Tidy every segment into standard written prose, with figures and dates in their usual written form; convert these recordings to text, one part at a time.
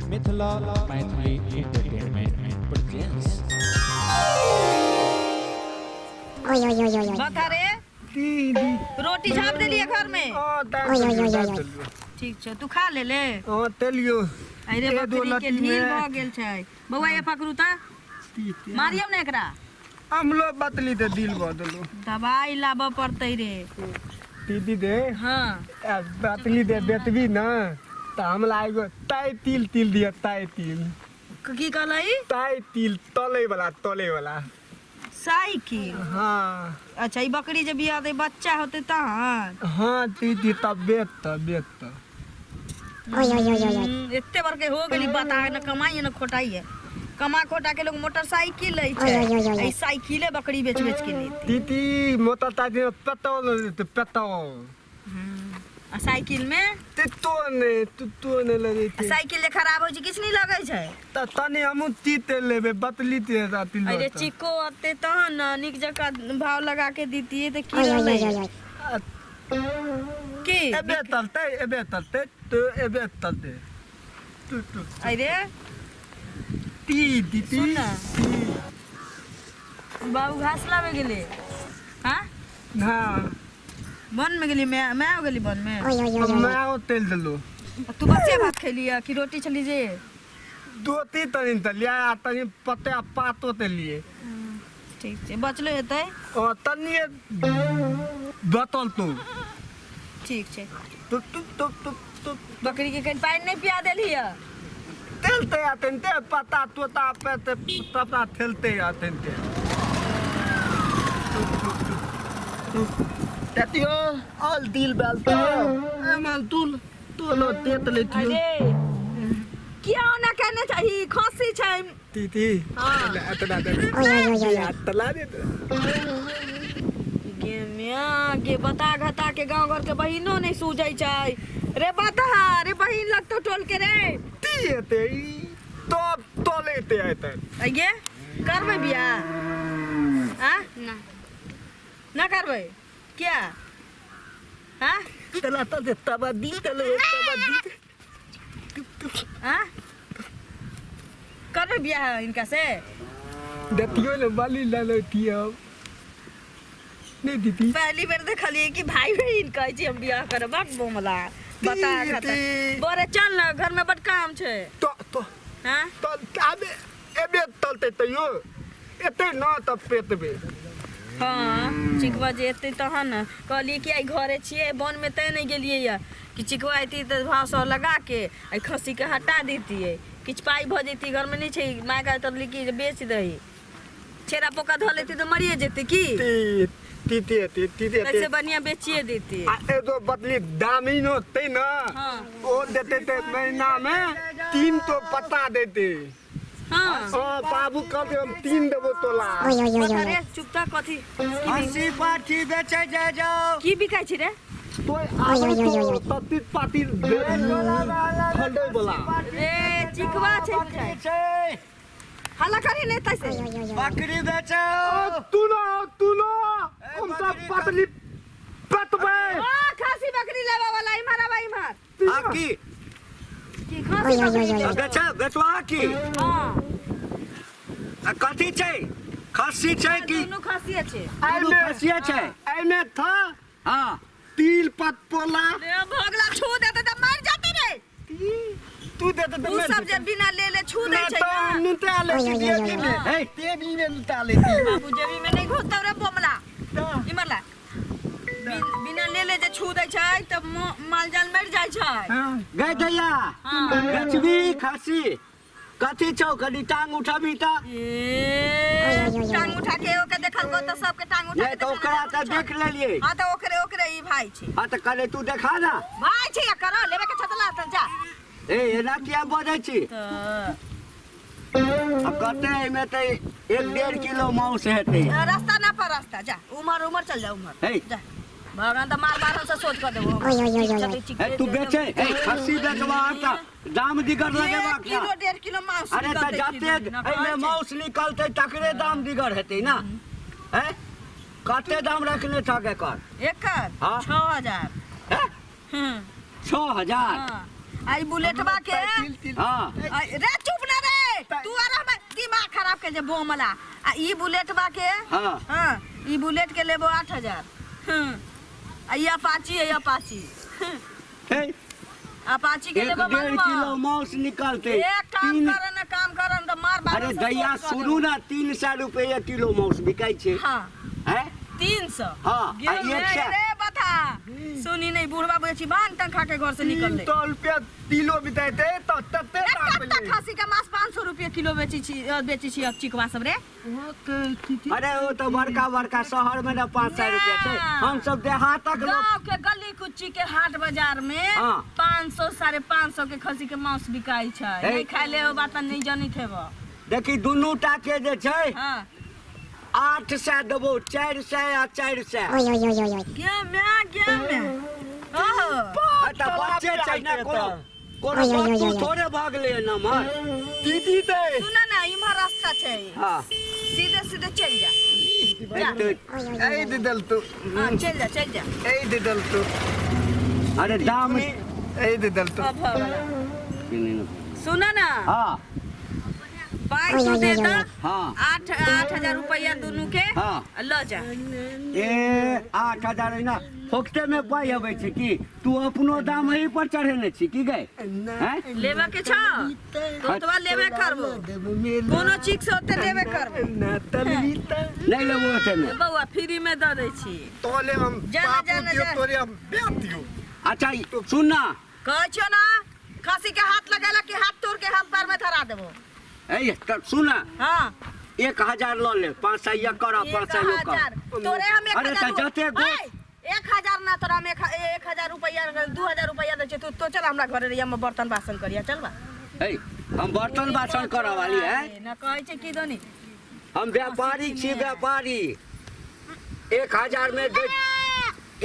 Mithila Maithili entertainment presents. बता रे। दीदी। रोटी झाप देलिए घर में? हाँ, दाल देलियौ, दाल देलियौ। ठीक छै, तू खा ले ले। हाँ, तेलियौ। अरे ए दो बकरी के लत्ती ढील में। भऽ गेल छै बौआ, ये पकड़ू तऽ मारियौ ने एकरा। हमलो बतली ते दिल बदलो। दवाई लाबऽ पड़तै रे। दीदी दे। हाँ। आ, बतली दे बेतबी न तऽ हमला एगो ताइ तिल तिल दिअ, ताइ तिल। की कहलही? ताइ तिल, तले वाला, तले वाला। साइकिल? हाँ। अच्छा, ई बकरी जे बिया दे बच्चा होतै तहन? हाँ दीदी, तब बेच तऽ बेच तऽ। एते बड़के हो गेली बता, न कमाई न खोटाई है। कमा खोटा के लोग मोटरसाइकिल लै छै, ई साइकिले बकरी बेच बेच के लेते। दीदी, मोटरसाइकिल पेट्रोल लेते, पेट्रोल। आ साइकिल में? तो नहीं, तो नहीं लगे। आ साइकिल जे खराब होइ छै, किछु नहि लगै छै। तऽ तनी हमहूँ तीते लेबै, बतली ते राति। अरे चिको अते तहन न नीक जकाँ भाव लगा के दितियै तऽ की रहलै की? एबे तलते, एबे तलते तो, एबे तलते तू तू। अरे ती दीदी। सुन ना। बाबू घास लाबे गेलै? हाँ। हाँ। वन में गेली, मैं मैं हो गेली वन में। मैं ओ तेल देलू। आ तू बसिया भात खैली कि रोटी छली जे? दोती तनी तलिया आ तनी पते आ पातो तेलिए। ठीक छै, बचलो हेतै। ओ तनी बतल तू। ठीक छै। तू तू तू तू तू। बकरी के कनि पानि नहि पिया देलही यऽ? तेलते आ तनते पत्ता तोता पे ते तता थेलते आ तनते ततियो ऑल दिल बेल तो एमल तुल तोलो तेत लेतियो। अरे किया ओना कहने चाही, खसी छै। तीती। हाँ। एतना दे तला दे। गे म्या गे, बता घता के गांव घर के बहिनो नहीं सूझै छै रे। बता रे, बहिन लगतो टोल के रे। ती एते ई तो तोले ते एते। अगे करबै बियाह? आ ना। ना करबै क्या? हाँ। तला तल दे तबा दी तले तबा दी। आ करबै बियाह इनका से? देतियो ने बाली ला लेतियो नहीं दीदी। पहली बेर देखलिए कि भाई बहिन कहै छी हम बियाह करब। बोमला बता ती, ती। बोरे चल ना, घर में बड काम छै। तो तो। हाँ। तो आबे एबे तलते तैयो एते न तब पेतबे। हाँ, चिकवा जे एतै तहन ने। कहलियै कि आइ घरे छियै, वनमे तैँ नहि गेलियै यऽ कि चिकवा एती तऽ भाव साव लगा के एहि खस्सीके हटा दैतियै, किछु पाइ भऽ जैती। घरमे नहि छै, माय कहैत रहलै कि जे बेच दही, छेरा पोका धऽ लेती तऽ मरिए जेतै की। ती ती ती ती ती ती। तैसे बढ़िआँ बेचिए देती। आ एगो बदली दामी न होतै न। हाँ। ओ देते ते महीना में तीन तो पता देते। हाँ। हाँ, बाबू कहते हम तीन देबो तोला। अरे चुप तऽ, कथी? हँसी पाठी बेचै जाय जाओ। की बिकाइ छी रे? तो आबै तो तती पाती फंडे वाला। रे चिकवा छै बकरी छै। हल्ला करी नहि तैसे। बकरी बेचो। तू ना तू ना हम तो पतली पतबे। ओ खासी बकरी लेबा वाला, इम्हर आबा इम्हर। आ की? की खासी बकरी लेबा? बेचो, बेचवा की? हाँ। आ कथी छै, खस्सी छै की? दुनू खसी छै। दुनू खस्सिये छै। एमे था। हाँ। तिल पत पोला। रे भगला, छू देते तऽ मर जाते रे। तू देते तऽ उ सब जे बिना ले ले छू दै छै ना ना। नुता ले जेबी में। हे। जेबी में नुता ले ती। बाबू जेबी में नहीं घुसतौ रे बोमला, इमर ला। बिना ले ले जे छू दै छै तऽ माल जाल मरि जाइ छै। हां। गै दैया। हाँ। बेचबी खस्सी? कथी छौ, कनी टांग उठाबी तऽ। ए टांग उठा के ओके देखल गो तऽ सबके टांग उठा नहीं के तऽ ओकरा तऽ देख लेलियै। हां, तऽ ओकरे ओकरे ई भाई छै। हाँ, तऽ कहले तू देखा ना। भाई छै, या करो लेबे के छतला तऽ जा। ए, एना किया बजै छी? तऽ अब कते एहिमे तऽ 1-1.5 किलो मांस हेतै। रास्ता ना पर रास्ता जा, उमर उमर चल जा उमर। हे। जा भगवान तऽ मार मार से सोच कर देबो। हे, तू बेचे, हे, खस्सी बेचबा तऽ दाम दिगर लगेबा। 1 किलो 1.5 किलो मांस अरे तऽ निकलतै जते कि ना, एहिमे कहै छै। मांस निकलतै तकरे दाम दिगर हेतै ना। हे, कते दाम रखने छक एकर? एकर? हाँ। 6000। हे? हम्म। 6000? हाँ। आ ई बुलेटवा के हाँ। आ के जे बोमला आ ई बुलेटवा के। हाँ। हाँ, ई बुलेट के लेबो 8000। आ ई अपाची है, अपाची। हे, अपाची के एक लेबो 1.5 मालूम किलो मांस निकलते। एक काम तीन कर न, काम कर न त मार बाबू अरे से दैया, शोध कऽ सुनू देबो। ना, 300 रुपया किलो मांस बिकाइ छै। हाँ। हैं? 300। हाँ, आ गेल एक रे सए। रे बता सुनी नहीं, बुढ़वा बेची भांग तंग खा के घर से निकल ले। 300 रुपया किलो बिताइते तऽ तते दाम कत्ता ले। खसी के मांस 500 रुपया किलो बेची छी, बेची छी अब चिकवा सब रे। अरे ओ तऽ बड़का बड़का शहर में ना 500 रुपया छै। ना। हम सब देहातक लोग। गांव के गली कुच्ची के हाट बाजार में हाँ। 500 550 के खसी के मांस बिकाई छै। हे। नहीं खाय ले बात नहीं जनैत हेब। देखी, दुनू टा के जे छै हाँ। 800 देबो, 400 आ 400। गे मैं गे मैं ओहो। आ तऽ बच्चे छै ने, कोनो कोनो वस्तु थोड़े भऽ गेलै नमहर। दीदी दे। सुन ना, इम्हर रास्ता छै। हाँ। सीधे सीधे चल जा। ऐ दे दल तू। हाँ, चल जा, चल जा। ऐ दे दल तू। अरे दाम ऐ दे दल तू। अब हो गया। सुन ना। हाँ। पाँच तू दे दो। हाँ। 8-8 हजार रुपया दुनू के। हाँ। आ ल जा। ए, 8000 ना फोकटे में पाइ अबै छै की? तू अपनो दाम एही पर चढ़ेने छी की गए हैं? लेबे के छौ तो ओतबा लेबे करबो, कोनो चीज से ओते लेबे करबो। नहि लेबो ओते में। बौआ, फ्री में दऽ दै छी। तोले हम जा ना, बापू जा ना, दियो। जा। तोरे हम बेच दियो। अच्छा सुन ना। कहै छियौ ना, खसी के हाथ लगेला कि हाथ तोड़ के हम पैर में धरा देबो। ए, तऽ सुन ना। हाँ। 1000 लऽ ले, 500 ये कर, 500 यो कर। 1000 तोरे हम एक अरे हजार तऽ जते 1000 ना, तोरा हम 1000 रुपया, 2000 रुपया दै छियै। तू तो चल हमरा घरे रहिया, हम बर्तन बासन करिया, चल बा। ए, हम बर्तन बासन करऽ वाली है? ना कहै छै की दोनी। हम व्यापारी छी, व्यापारी। 1000 में दे,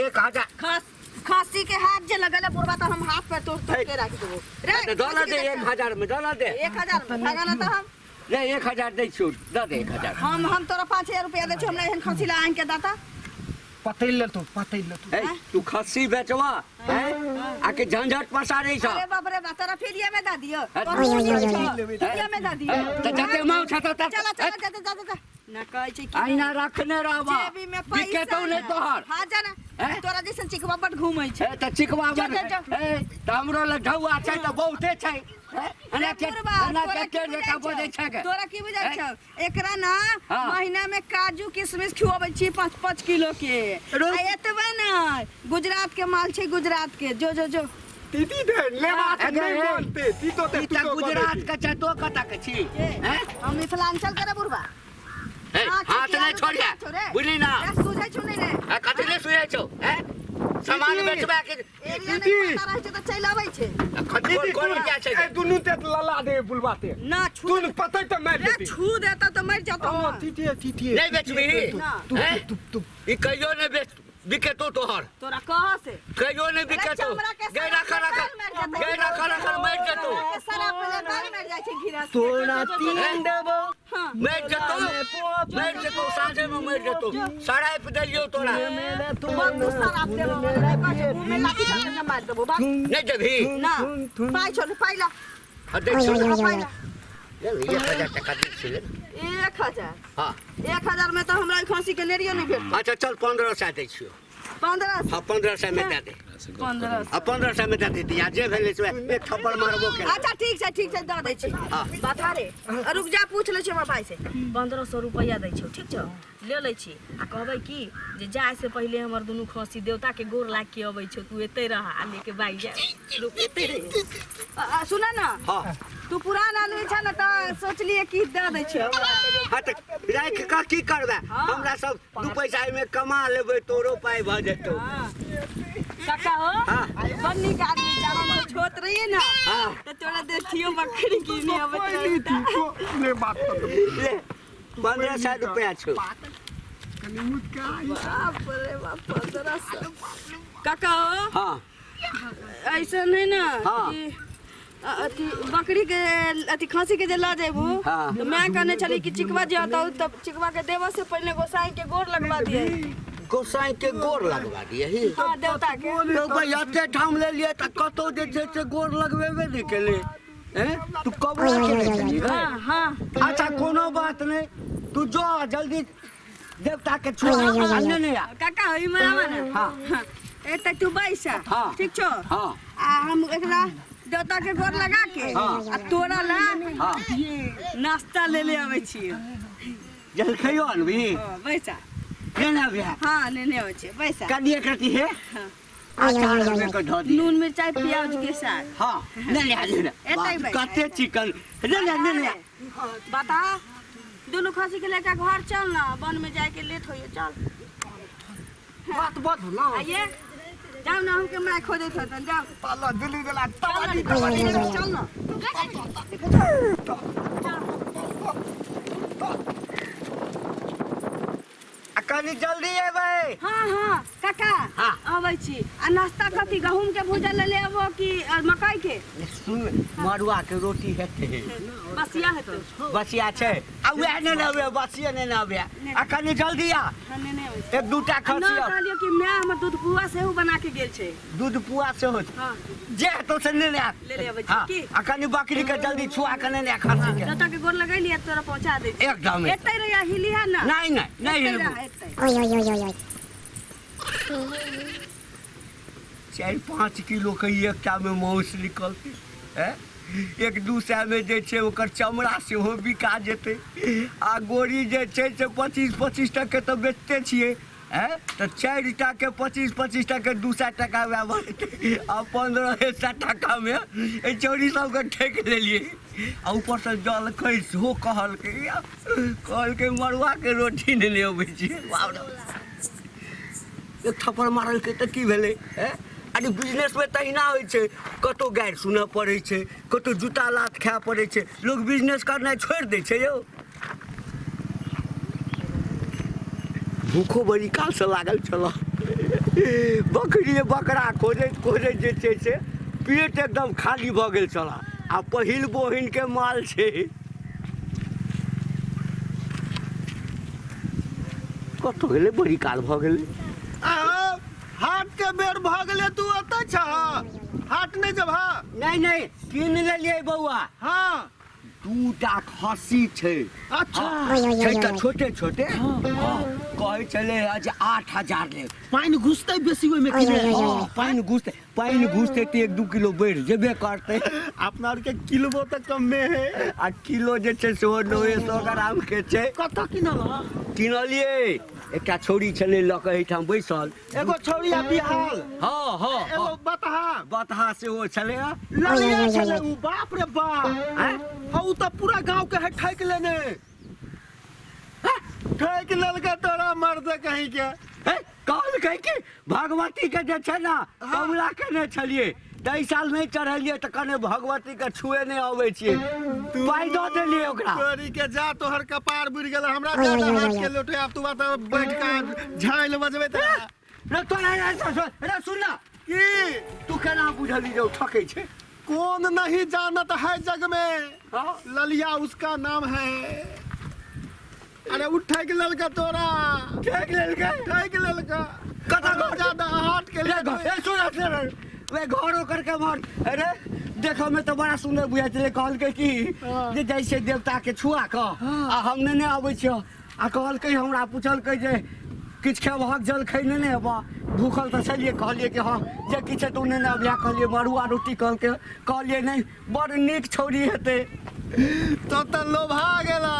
1000। खसी के हाथ जे लगल है बुढ़वा, तो हम हाथ पर तोड़ तोड़ के राख देबो रे। तऽ दऽ ना दे, 1000 में दऽ ना दे। 1000 में भागा ना तो हम। ले, 1000 दै छियौ, दऽ दे 1000। हम तोरा 5000 रुपया दै छियौ, हमरा एहन खसी ला आनि के दाता। पतैल ले तू, पतैल ले तू। ए, तू खस्सी बेचवा हैं आ के झंझट पसारै छ? अरे बाप रे बाप, तोरा फ्रीये में दऽ दियौ। फ्रीये में दऽ दियौ। तऽ जते माउ छ तऽ चला चला, जा जा जा जा ना कहै छै कि आइना रखने रहबा। जेबी में पैसा बिकेतौ नहि तोहर। हाँ, जा ना। हैं? तोरा जैसन चिकवा बड घूमै छै। ए, तऽ चिकवा जा, बड़ जा, जा। ए, तऽ हमरो लग ढौआ छै तऽ बहुते छै। हैं? एना के बुढ़बा, एना तोरा के की टेढ़ जकाँ बुझाइ बजै छौ? छै गे? तोरा की बुझाइ हैं? छौ? एकरा ना हाँ। महीना में काजू किशमिश खियाबै छी 5-5 किलो के। रोज? आ एतबे ने, गुजरात के माल छै, गुजरात के। जो जो जो। दीदी दे ले बात। अगे, नहीं ए। बोलते ती तो ई तू तऽ तो गुजरात के छै, तो कतऽ के छी? हैं? हम मिथिलांचल के रे बुढ़बा। ए, हाथ नहि छोड़िए, बुझली ना? सुझै छौ नहि रे? आ, कथी ले सुझै छौ? हैं? सामान दीदी। बेचबा के एरिया दीदी। नहि पता रहै छै तऽ चलि अबै छै। कथी कोन क्या छै? ए, दुनू ते लला दे बुलवाते। ना छू। तू पतै तऽ मारि रे देती। छू देता तऽ मरि जाता। हां, तीती तीती। नहि बेचबही? ना। तू हैं? तू तू। ई कहियो नहि बेच बिकेतौ तोहर। तोरा कह से। कहियो नहि बिकेतौ। चमड़ा के गै, राख राख। मरि जेतै। गै, राख राख, मरि जेतौ। के शराब पीले बाल मरि जाइ छै घिरा से। तोरा तीन देबो। हाँ। मरि जेतौ, मरि जेतौ, साँझेमे मरि जेतौ। सराइप देलियौ तोरा। बहुत तू शराब देबो वाला कहै छै, मुँह में लाठी धऽ के मारि देबो बाप। नहि देबही? ना, पाइ छौ ने, पाइ ला। आ, दै छियौ ने। पाइ ला। 1000 टका दै छियै। 1000? हाँ। 1000 में तऽ हमरा ई खसी के नेरियो नहि भेटतै। अच्छा चल, 1500 दै छियौ। 15? हाँ, 1500 में दए दे। 15? आ, 1500 में दए दे दिया, जे भेलै से एक थप्पड़ मारबो केलक। अच्छा ठीक छै, ठीक छै, दऽ दै छी। हाँ। बता रे, आ, रुक जा, पूछ लै छी हमर भाई से। 1500 रुपैआ दै छौ, ठीक छौ? ले लै छी आ कहबै की जे जाय से पहिले हमर दुनू खसी देवता के गोर लाग के अबै छौ, तू एतै रह आ लेके भागि जा। रुक, एतै रह। आ, सुन ना। हाँ। तू पुरान आदमी छ ने, तऽ सोचलियै कि दऽ दै छियौ। हाँ, तऽ राखि कऽ की करबै? हमरा सब दू पैसा एहिमे कमा लेबै, तोरो पाइ भऽ जेतौ। हाँ। काका हो। हाँ। बड़ नीक आदमी छै। हम छोट रहियै ने हाँ। तऽ तोरा देखियो बकरी कीने अबैत रही तऽ। ले बात तो। ले, 1500 रुपया छौ। बाप रे बाप, 1500! काका हो। हाँ। ऐसा नहीं ना हाँ। कि अथी बकरी के, अथी खसी के जे लऽ जेबू हाँ। तऽ माय कहने छली कि चिकवा जे होता तब चिकवा के देबऽ से पहिले गोसाई के गोर लगवा दिए। गोसाई के गोर लगवा दिए? हाँ, देवता के। तो भाई, एते ठाम लेलियै तऽ कतौ जे छै से गोर लगबेबे नहि केलै। ए तू कबूला केने छली गै? हाँ हाँ। अच्छा कोनो बात नहीं, तू जो जल्दी देवता के छुआ आ ने आ। काका होई मरावा ना। हाँ। ए त तू बैसा। हाँ। ठीक छौ? हाँ। आ हम एकरा देवता के गोर लगा के हाँ। आ तोरा ला हाँ। नाश्ता ले ले आबै छियै। जलखैयो अनबी? हाँ, बैसा। ने ने अबिहे? हाँ नेने आबै छियै, बैसा। कनिए करती है? हाँ। अचार हमे के धऽ दी। नून मिरचाई प्याज के साथ। हाँ ने ने आ, ने ने। एतै बाप, बैठ, कते एतै। चिकन ने ने ने ने। बता दुनू खसी के लेके घर चल ना, वन में जाए के लेट होइए, चल। बात बधू ना। आइए जाओ ना, हमके my खोजैत होतन, जाओ। पाला दिल्ली गेला चल ना, चल ना। आ कनी जल्दी एबै। हाँ हाँ काका। हाँ। अबै छी। आ नाश्ता कथी, गहूम के भूजल ले ले अबो कि मकई के? सुन, मड़ुआ के रोटी हेतै। बसिया हेतौ। बसिया छै आ वएह ने ने अबै, बसिया ने ने अबै। आ कनी जल्दी आ। हाँ नेने अबै छी। एक दूटा आ खसी ना कहलियौ कि my हमर दूध पुआ सेहो बना के गेल छै। दूध पुआ सेहो छै। हाँ। जे हेतौ से ने ने आ। ले ले अबै छी। हाँ। की? आ कनी बकरी के जल्दी छुआ के ने ने आ खसी के। देवता के गोर लगैलियै तोरा पहुंचा दै छी। एकदम। एतै रहिया, हिलिहा ना। नहीं नहीं नहीं एतै हिलबू। रह, एतै। 4-5 किलो के एकटा में मांस निकलतै। हैं? 1-2 सए में जे छै ओकर चमड़ा सेहो बिका जेतै। आ गोरी जे छै से 25-25 टके तऽ बेचते छियै। हैं? तऽ 4 टा के 25-25 टके 200 टका वएह बनतै। आ 1500 टका में एहि चौरी सबके ठकि लेलियै। आ ऊपरसँ जलखै सेहो कहलकै, कहलकै मड़ुआ के रोटी नेने अबै छियै। बाप रे, एक थप्पड़ मारलकै तऽ की भेलै? हैं? अरे बिजनेस में तहिना होइ छै, कतौ गारि सुनऽ पड़ै छै, कतौ जूता लात खाय पड़ै छै, लोक बिजनेस करनाइ छोड़ि दै छै यौ। भूखो बड़ी कालसँ लागल छल। बकरी बकरा खोजैत खोजैत जे छै से पेट एकदम खाली भऽ गेल छल। आ पहिल बहिन के माल छै। कतौ गेलै? बड़ी काल भऽ गेलै। हाट के बेर भऽ गेलै, तू ओतऽ छह? हाट नहि जेबह? नहीं नहीं, कीन लेलियै बौआ। हाँ। 2टा खसी छै। अच्छा। छै तऽ छोटे छोटे। हाँ, कहै छलै जे 8000 लेब। पानि घुसतै बेसी ओहिमे कि नहि? हाँ, पानि घुसतै, पानि घुसतै तऽ 1-2 किलो बढ़ि जेबे करतै। अपना आरके किलो तऽ कमे है। आ किलो जे छै सेहो 900 ग्राम के छै। कतऽ किनल? किनलियै, एकटा छौड़ी छलै लऽ कऽ एहिठाम बैसल। एगो छौड़ी आ बिहाल। हाँ हाँ। एगो बतहा। बतहा सेहो छलै। ललिया छलै उ, बाप रे बाप। आँय? हाँ, उ तऽ पूरा गांव के है ठकि लेने। ठकि लेलकै तोरा मर्द कहीं के। कहलकै कि भगवती के जे छै ने कबुला केने छलियै, तऽ एहि साल नहि चढ़लियै तऽ कने भगवती के छुए नहि अबै छियै, पाइ दऽ देलियै ओकरा। तोरी के जा, तोहर कपार बुड़ि गेल। हमरा ज्यादा हाथ के लोटे आब तू बात बैठ के झाइल बजबै तऽ। रे तोरा रे सुन ना। की? तू केना बुझली जे ओ ठकै छै? कौन नहीं जानत है जग में, हाँ? ललिया उसका नाम है। अरे उ ठकि लेलकै तोरा। ठकि लेलकै? ठकि लेलकै। कतऽ घर? ज्यादा हाथ के रे लिए। ए सुन सुन, वे घर ओकर के घर। अरे देखऽ में तऽ बड़ा सुंदर बुझाइ छलै। कहलकै कि जे जाइ छै देवता के छुआ कऽ आ हम नेने अबै छियौ। आ कहलकै, हमरा पुछलकै जे किछु खेबहक जलखै नेने अयबह? भूखल तऽ छलियै। कहलियै कि हँ, जे किछु हेतौ नेने अबिहे। कहलियै मड़ुआ रोटी कहलकै। कहलियै नहि, बड़ नीक छौड़ी हेतै। तो तऽ लोभा गेला।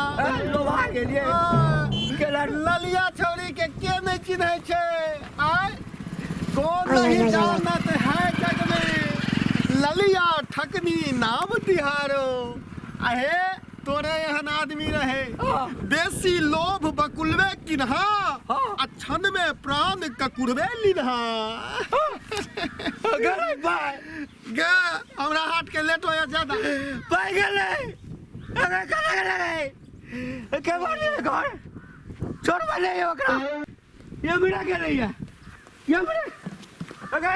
लोभा गेलियै। हाँ। केला ललिया छौड़ी के के नहि चिन्है छै? आय कौन नहीं जानत है जग में, ललिया ठकनी नाम तिहारो। अहे तोरे एहन आदमी रहे, बेसी लोभ बकुलबे किन्हा, हाँ। आ क्षण में प्राण ककुरबे लिन्हा। गेलै पाइ। गे हमरा हाथ के लेट होया ज्यादा। पाइ गेलै। अरे कतऽ गेलै? के बनी घर छोड़बै नहि ओकरा। ये मेरा गेलै ये मेरा। अरे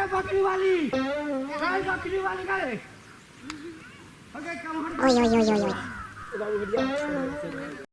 बकरी वाली, बकरी वाली गए। अरे कमहर।